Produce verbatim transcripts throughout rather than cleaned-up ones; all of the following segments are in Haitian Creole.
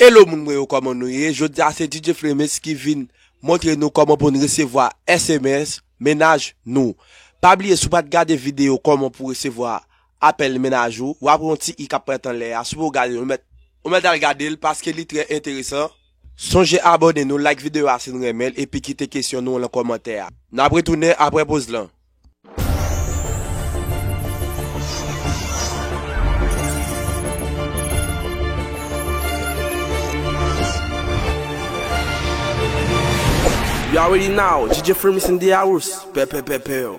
Hello moun mwen yo, kòman nou ye? Jodi a se D J Flemis ki vin montre nou kòman pou n resevwa S M S mennaj nou. Pa bliye, si w pa t gade videyo kòman pou resevwa apèl mennaj ou, w ap wè yon ti i k ap parèt anlè a. Si w pa gade l, ou mèt, ou mèt al gade l paske li trè enteresan. Sonje abòne nou, like videyo a si n renmen l, epi kite kesyon nou lan kòmantè a. N ap retounen apre poz lan. You already know, D J Flemis in the house. Pe, pe, pe, pe.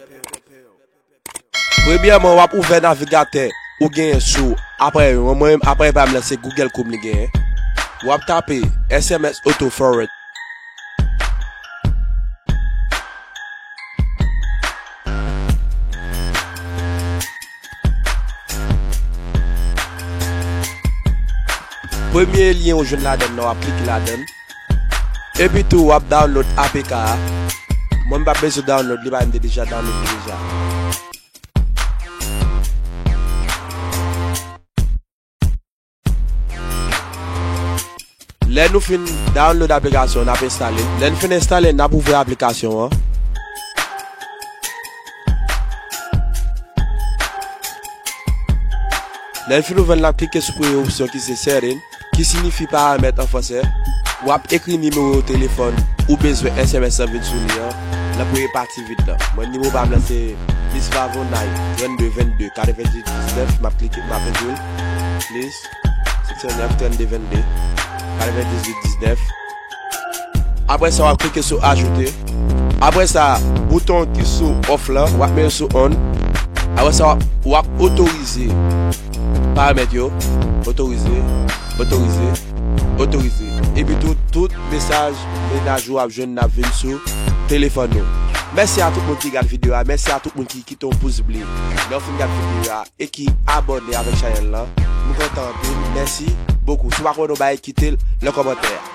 Premyèman, w ap ouvè navigatè ou genyen sou aparèy ou. Mwen menm, aparèy pa m nan se Google Chrome li genyen. W ap tape S M S Auto Forward. Premye lyen ou jwenn ladan nan, w ap klike ladan. Epi tou, w ap download A P K a. Mwen, m pa bezwen download li, paske m te deja download li deja. Lè nou fin download aplikasyon an, n ap enstale l. Lè n fin enstale l, n ap ouvri aplikasyon an. Lè n fin ouvè l, n ap klike sou premye opsyon ki se setting, ki siyifi paramèt an fransè. W ap ekri nimewo telefòn ou bezwen S M S lan vin sou li an nan premye pati vid lan. Mwen, nimewo pa m lan se plis vavonay trannde vennde katrevendizuit diznèf. M ap klike, m ap ekri l. Plis six oh nine trannde vennde katrevendizuit diznèf. Apre sa, w ap klike sou ajoute. Apre sa, bouton ki sou off lan, w ap mete l sou on. Apre sa, w ap, w ap otorize paramèt yo. Otorize, otorize, otorize. Epi tou, tout mesaj mennaj ou ap jwenn n ap vin sou telefòn nou. Mèsi a tout moun ki gade videyo a. Mèsi a tout moun ki kite yon pous ble lè w fin gade videyo a e ki abòne avèk chanèl lan. M kontan anpil. Mèsi bokou. Si w pa konn yon bagay, kite l nan kòmantè a.